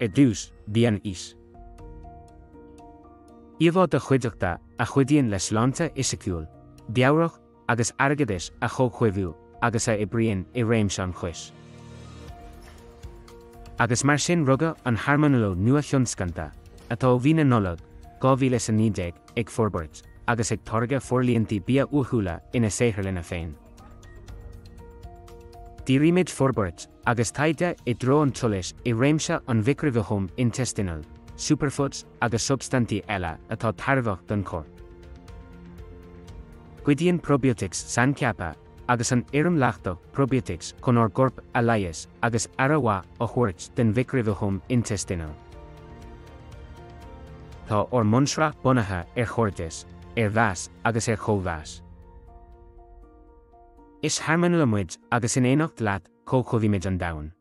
Ar dtús, bhí an fhís. Íomhá de chuideachta a chuidíonn le sláinte fhisiciúil, mheabhrach agus airgeadais a chomhchuibhiú agus a oibríonn i réimse an chuis. Agus mar sin rugadh an Harmonolo nua-thionscanta, atá ó mhí na Nollag 2019 ag forbairt agus ag táirgeadh forlíontaí bia uathúla ina saotharlanna féin. Dírímid forbairt agus taighde i dtreo an tsolais i réimse an mhicribhióm intestinal, superfoods agus substaintí eile atá tairbheach don chorp. Cuidíonn probiotics saincheaptha agus an fhoirm leachtach probiotics chun ár gcorp a leigheas agus aire mhaith a thabhairt den mhicribhióm intestinal. Tá ár mbunsraith bunaithe ar chairdeas, ar mheas agus ar chóimheas. Is Harmonolo muid agus in éineacht leat comhchuibhímid an domhan.